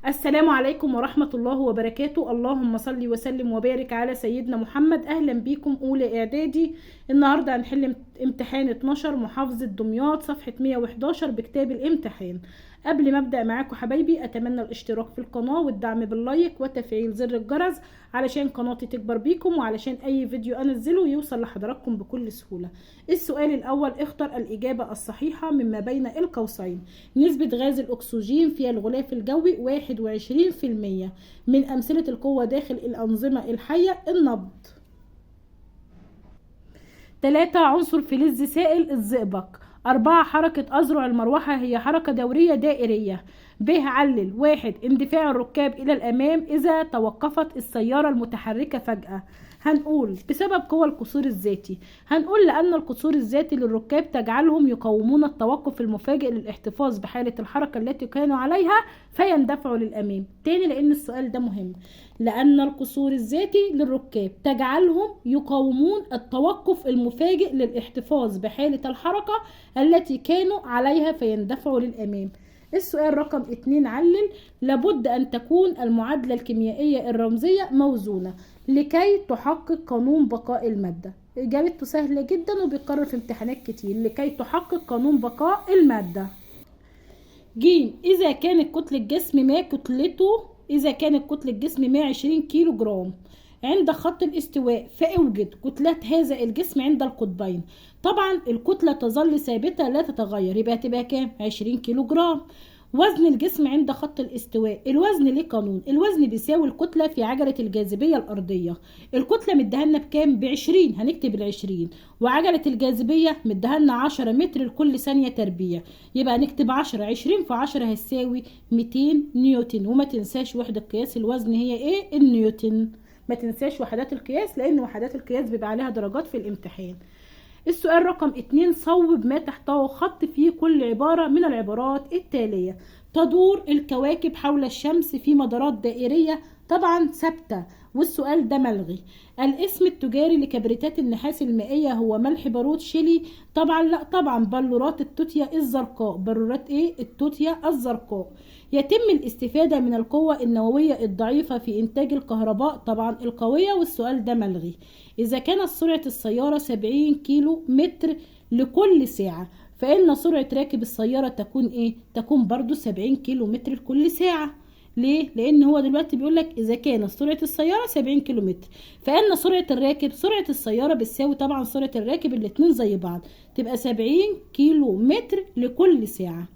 السلام عليكم ورحمة الله وبركاته. اللهم صل وسلم وبارك على سيدنا محمد. أهلا بيكم أولى إعدادي. النهاردة هنحل امتحان 12 محافظة دمياط صفحة 111 بكتاب الامتحان. قبل ما أبدأ معاكم حبايبي أتمنى الاشتراك في القناة والدعم باللايك وتفعيل زر الجرس علشان قناتي تكبر بيكم وعلشان أي فيديو أنزله يوصل لحضراتكم بكل سهولة. السؤال الأول، اختر الإجابة الصحيحة مما بين القوسين. نسبة غاز الأكسجين في الغلاف الجوي 21%. من أمثلة القوة داخل الأنظمة الحية النبض. 3 عنصر فلز سائل الزئبق. 4 حركة أذرع المروحة هي حركة دورية دائرية. ب علل. 1 اندفاع الركاب إلى الأمام إذا توقفت السيارة المتحركة فجأة. هنقول بسبب قوى القصور الذاتي. هنقول لأن القصور الذاتي للركاب تجعلهم يقاومون التوقف المفاجئ للاحتفاظ بحالة الحركة التي كانوا عليها فيندفعوا للأمام. تاني لأن السؤال ده مهم. لأن القصور الذاتي للركاب تجعلهم يقاومون التوقف المفاجئ للاحتفاظ بحالة الحركة التي كانوا عليها فيندفعوا للأمام. السؤال رقم 2 علل. لابد أن تكون المعادلة الكيميائية الرمزية موزونة لكي تحقق قانون بقاء المادة. إجابته سهلة جدا وبيتكرر في امتحانات كتير. لكي تحقق قانون بقاء المادة. ج إذا كانت كتلة جسم ما كتلته إذا كانت كتلة جسم ما 20 كيلو جرام عند خط الاستواء فأوجد كتلة هذا الجسم عند القطبين. طبعا الكتلة تظل ثابتة لا تتغير، يبقى تبقى كام؟ 20 كيلو جرام. وزن الجسم عند خط الاستواء، الوزن ليه قانون، الوزن بيساوي الكتلة في عجلة الجاذبية الأرضية. الكتلة مديها بكام؟ ب20، هنكتب ال20، وعجلة الجاذبية مديها 10 متر لكل ثانية تربيع، يبقى نكتب 10، 20 في 10 هتساوي 200 نيوتن. وما تنساش وحدة قياس الوزن هي ايه؟ النيوتن. ما تنساش وحدات القياس لأن وحدات القياس بيبقى عليها درجات في الامتحان. السؤال رقم 2 صوب ما تحته خط في كل عبارة من العبارات التالية. تدور الكواكب حول الشمس في مدارات دائرية، طبعا ثابتة، والسؤال ده ملغي. الاسم التجاري لكبريتات النحاس المائية هو ملح بارود شيلي، طبعا لا، طبعا بلورات التوتيا الزرقاء. بلورات ايه؟ التوتيا الزرقاء. يتم الاستفادة من القوة النووية الضعيفة في إنتاج الكهرباء، طبعا القوية، والسؤال ده ملغي. إذا كانت سرعة السيارة 70 كيلو متر لكل ساعة فإن سرعة راكب السيارة تكون إيه؟ تكون برضو 70 كيلو متر لكل ساعة. ليه؟ لأن هو دلوقتي بيقول لك إذا كانت سرعة السيارة 70 كيلو متر فإن سرعة الراكب، سرعة السيارة بتساوي طبعا سرعة الراكب، الاتنين زي بعض، تبقى 70 كيلو متر لكل ساعة.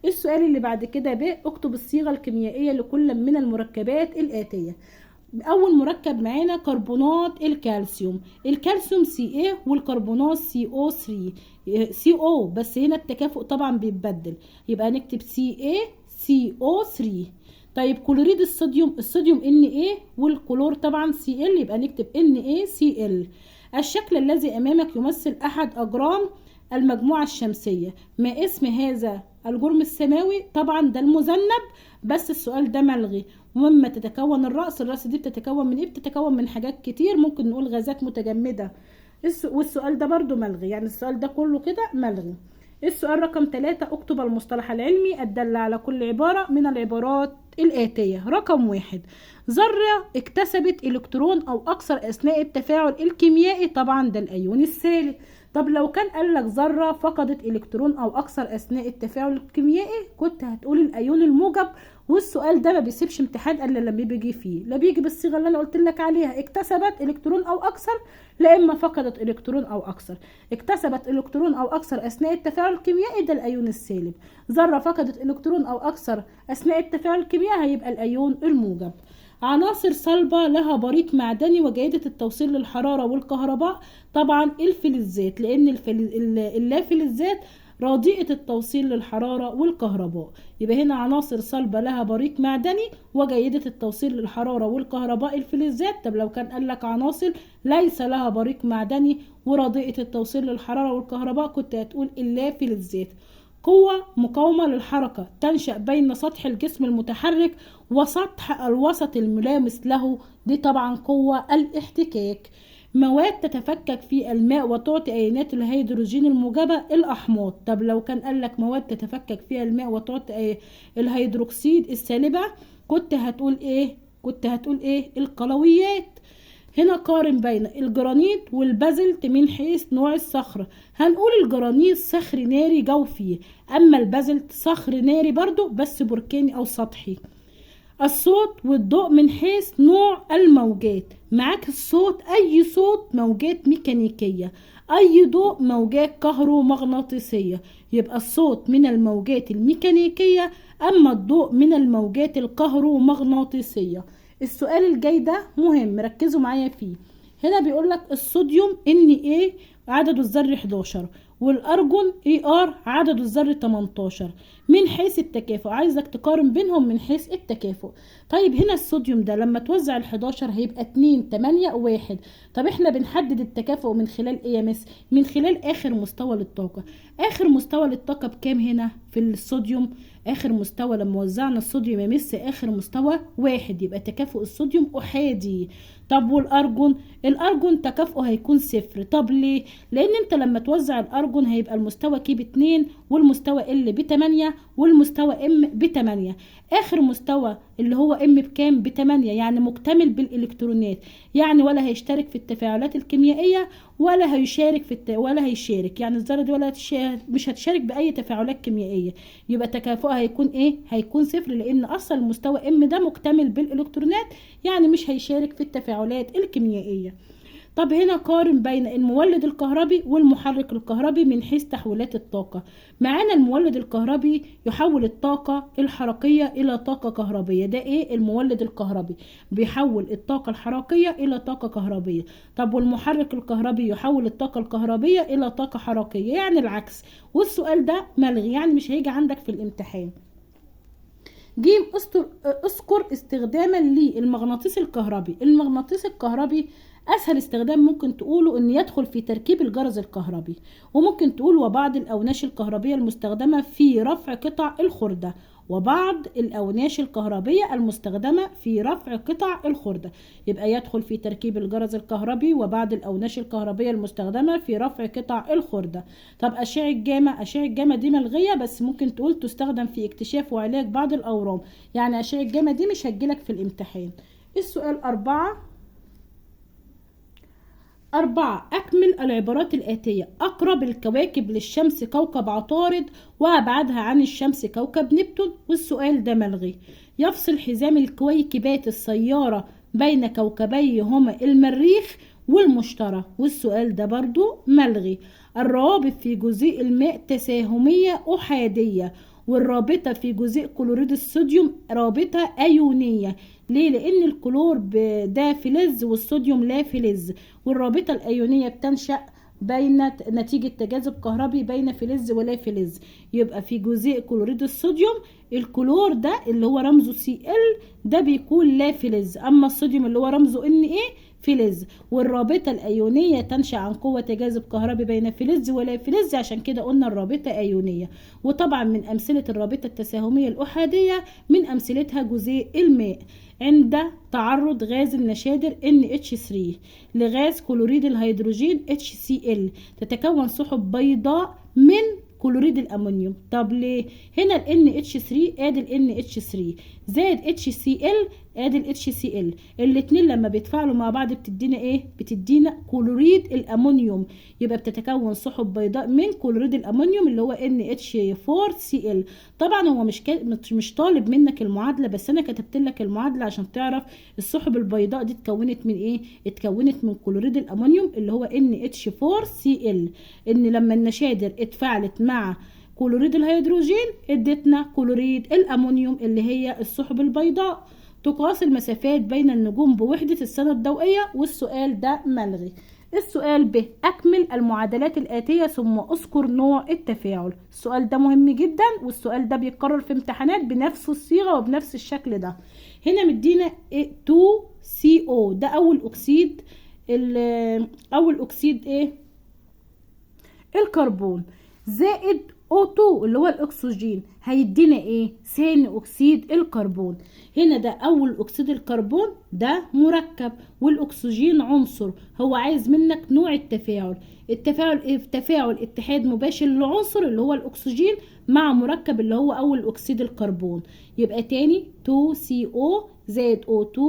السؤال اللي بعد كده ب اكتب الصيغة الكيميائية لكل من المركبات الآتية. أول مركب معانا كربونات الكالسيوم، الكالسيوم Ca والكربونات CO3 CO، بس هنا التكافؤ طبعا بيتبدل، يبقى نكتب CaCO3. طيب كلوريد الصوديوم، الصوديوم Na والكلور طبعا Cl، يبقى نكتب NaCl. الشكل الذي أمامك يمثل أحد أجرام المجموعة الشمسية، ما اسم هذا الجرم السماوي؟ طبعا ده المذنب، بس السؤال ده ملغي. ومما تتكون الرأس، الرأس دي بتتكون من ايه؟ بتتكون من حاجات كتير، ممكن نقول غازات متجمدة، والسؤال ده برضو ملغي، يعني السؤال ده كله كده ملغي. السؤال رقم 3 اكتب المصطلح العلمي الدال على كل عبارة من العبارات الآتية. رقم 1 ذرة اكتسبت إلكترون أو أكثر أثناء التفاعل الكيميائي، طبعا ده الأيون السالب. طب لو كان قال لك ذرة فقدت إلكترون أو أكثر أثناء التفاعل الكيميائي كنت هتقول الأيون الموجب، والسؤال ده ما بيسيبش امتحان إلا لما بيجي فيه، لا بيجي بالصيغة اللي أنا قلت لك عليها اكتسبت إلكترون أو أكثر، لا إما فقدت إلكترون أو أكثر. اكتسبت إلكترون أو أكثر أثناء التفاعل الكيميائي ده الأيون السالب، ذرة فقدت إلكترون أو أكثر أثناء التفاعل الكيميائي هيبقى الأيون الموجب. عناصر صلبة لها بريق معدني وجيدة التوصيل للحرارة والكهرباء، طبعا الفلزات، لأن اللافلزات رديئة التوصيل للحرارة والكهرباء. يبقى هنا عناصر صلبة لها بريق معدني وجيدة التوصيل للحرارة والكهرباء الفلزات. طب لو كان قال لك عناصر ليس لها بريق معدني ورديئة التوصيل للحرارة والكهرباء كنت هتقول اللافلزات. قوة مقاومة للحركة تنشأ بين سطح الجسم المتحرك وسطح الوسط الملامس له، دي طبعا قوة الاحتكاك. مواد تتفكك في الماء وتعطي ايونات الهيدروجين الموجبة الأحماض. طب لو كان قال لك مواد تتفكك فيها الماء وتعطي الهيدروكسيد السالبة كنت هتقول ايه؟ كنت هتقول ايه؟ القلويات. هنا قارن بين الجرانيت والبازلت من حيث نوع الصخرة. هنقول الجرانيت صخر ناري جوفي، اما البازلت صخر ناري برضو بس بركاني او سطحي. الصوت والضوء من حيث نوع الموجات. معاك الصوت، اي صوت موجات ميكانيكية، اي ضوء موجات كهرومغناطيسية. يبقى الصوت من الموجات الميكانيكية، اما الضوء من الموجات الكهرومغناطيسية. السؤال الجاي ده مهم، ركزوا معايا فيه. هنا بيقولك الصوديوم Na عدده الذري 11، والارجون Ar عدده الذري 18، من حيث التكافؤ. عايزك تقارن بينهم من حيث التكافؤ. طيب هنا الصوديوم ده لما توزع ال 11 هيبقى 2 8 1. طب احنا بنحدد التكافؤ من خلال ايه يا مس؟ من خلال اخر مستوى للطاقة. اخر مستوى للطاقة بكام هنا في الصوديوم؟ اخر مستوى لما وزعنا الصوديوم يا مس اخر مستوى 1، يبقى تكافؤ الصوديوم احادي. طب والارجون؟ الارجون تكافؤه هيكون 0. طب ليه؟ لان انت لما توزع الارجون هيبقى المستوى K ب2، والمستوى L ب8، والمستوى M ب8. اخر مستوى اللي هو M بكام؟ ب8، يعني مكتمل بالالكترونات، يعني ولا هيشترك في التفاعلات الكيميائية ولا هيشارك في ولا هيشارك، يعني الذرة دي ولا مش هتشارك باي تفاعلات كيميائية. يبقى تكافؤها هيكون ايه؟ هيكون 0، لان اصلا المستوى M ده مكتمل بالالكترونات، يعني مش هيشارك في التفاعلات الكيميائية. طب هنا قارن بين المولد الكهربي والمحرك الكهربي من حيث تحويلات الطاقة. معانا المولد الكهربي يحول الطاقة الحركية إلى طاقة كهربية. ده إيه؟ المولد الكهربي بيحول الطاقة الحركية إلى طاقة كهربية. طب والمحرك الكهربي يحول الطاقة الكهربية إلى طاقة حركية، يعني العكس. والسؤال ده ملغي، يعني مش هيجي عندك في الامتحان. جيم اذكر استخداما للمغناطيس الكهربي. المغناطيس الكهربي اسهل استخدام ممكن تقوله ان يدخل في تركيب الجرس الكهربي، وممكن تقول وبعض الاوناش الكهربيه المستخدمة في رفع قطع الخرده، وبعض الاوناش الكهربيه المستخدمة في رفع قطع الخرده. يبقى يدخل في تركيب الجرس الكهربي وبعض الاوناش الكهربيه المستخدمة في رفع قطع الخرده. طب اشعه جاما، اشعه جاما دي ملغيه، بس ممكن تقول تستخدم في اكتشاف وعلاج بعض الاورام، يعني اشعه جاما دي مش هتجيلك في الامتحان. السؤال 4، أكمل العبارات الآتية. أقرب الكواكب للشمس كوكب عطارد، وأبعدها عن الشمس كوكب نبتون. والسؤال ده ملغي. يفصل حزام الكويكبات السيارة بين كوكبي هما المريخ والمشتري. والسؤال ده برضو ملغي. الروابط في جزيء الماء تساهمية أحادية، والرابطة في جزيء كلوريد الصوديوم رابطة أيونية. ليه؟ لأن الكلور ده فلز والصوديوم لا فلز، والرابطة الأيونية بتنشأ بين نتيجة تجاذب كهربي بين فلز ولا فلز. يبقى في جزيء كلوريد الصوديوم الكلور ده اللي هو رمزه Cl ده بيكون لا فلز، أما الصوديوم اللي هو رمزه Na فلز، والرابطة الأيونية تنشأ عن قوة تجاذب كهربي بين فلز ولا فلز، عشان كده قلنا الرابطة أيونية. وطبعا من أمثلة الرابطة التساهمية الأحادية من أمثلتها جزيء الماء. عند تعرض غاز النشادر NH3 لغاز كلوريد الهيدروجين HCl تتكون سحب بيضاء من كلوريد الأمونيوم. طب ليه؟ هنا ال NH3 ادي ال NH3 زائد HCl ادي ال HCl، الاتنين لما بيتفاعلوا مع بعض بتدينا ايه؟ بتدينا كلوريد الأمونيوم. يبقى بتتكون سحب بيضاء من كلوريد الأمونيوم اللي هو NH4Cl. طبعا هو مش طالب منك المعادلة، بس انا كتبت لك المعادلة عشان تعرف السحب البيضاء دي اتكونت من ايه؟ اتكونت من كلوريد الأمونيوم اللي هو NH4Cl. ان لما النشادر اتفاعلت مع كلوريد الهيدروجين ادتنا كلوريد الأمونيوم اللي هي السحب البيضاء. تقاس المسافات بين النجوم بوحدة السنة الضوئية. والسؤال ده ملغي. السؤال ب أكمل المعادلات الآتية ثم أذكر نوع التفاعل. السؤال ده مهم جدا، والسؤال ده بيتكرر في امتحانات بنفس الصيغة وبنفس الشكل ده. هنا مدينا 2CO ده أول أكسيد، أول أكسيد إيه؟ الكربون، زائد O2 اللي هو الأكسجين هيدينا إيه؟ ثاني أكسيد الكربون. هنا ده أول أكسيد الكربون ده مركب والأكسجين عنصر، هو عايز منك نوع التفاعل. التفاعل إيه؟ تفاعل اتحاد مباشر لعنصر اللي هو الأكسجين مع مركب اللي هو أول أكسيد الكربون. يبقى تاني 2CO زائد O2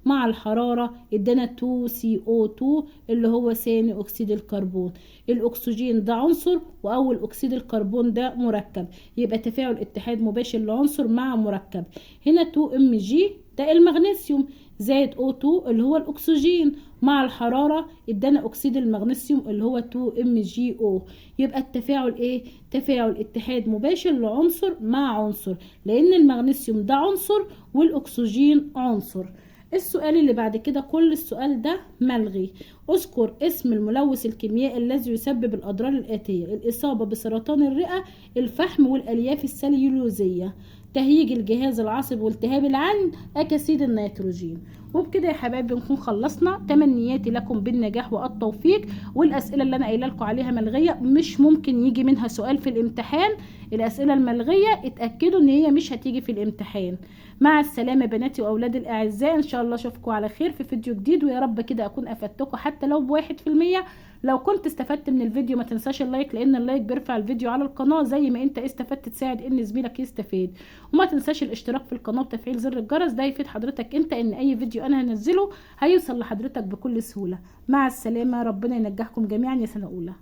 مع الحرارة ادانا 2CO2 اللي هو ثاني أكسيد الكربون. الأكسجين ده عنصر وأول أكسيد الكربون ده مركب، يبقى تفاعل اتحاد مباشر لعنصر مع مركب. هنا 2Mg ده المغنيسيوم زائد O2 اللي هو الأكسجين مع الحرارة ادانا أكسيد المغنيسيوم اللي هو 2MgO. يبقى التفاعل ايه؟ تفاعل اتحاد مباشر لعنصر مع عنصر، لأن المغنيسيوم ده عنصر والأكسجين عنصر. السؤال اللي بعد كده كل السؤال ده ملغي. اذكر اسم الملوث الكيميائي الذي يسبب الأضرار الآتية: الإصابة بسرطان الرئة، الفحم والألياف السليولوزية، تهيج الجهاز العصبي والتهاب العين، أكاسيد النيتروجين. وبكده يا حبايبي نكون خلصنا. تمنياتي لكم بالنجاح والتوفيق. والأسئلة اللي أنا قايله لكم عليها ملغية، مش ممكن يجي منها سؤال في الامتحان. الأسئلة الملغية اتأكدوا إن هي مش هتيجي في الامتحان. مع السلامة بناتي وأولادي الأعزاء، إن شاء الله أشوفكم على خير في فيديو جديد، ويا رب كده أكون أفدتكم حتى لو ب1%. لو كنت استفدت من الفيديو ما تنساش ال like، لأن ال like بيرفع الفيديو على القناة. زي ما أنت استفدت تساعد إن زميلك يستفيد. وما تنساش الاشتراك في القناة وتفعيل زر الجرس، ده يفيد حضرتك أنت إن أي فيديو أنا هنزله هيوصل لحضرتك بكل سهولة. مع السلامة، ربنا ينجحكم جميعا يا سنة أولى.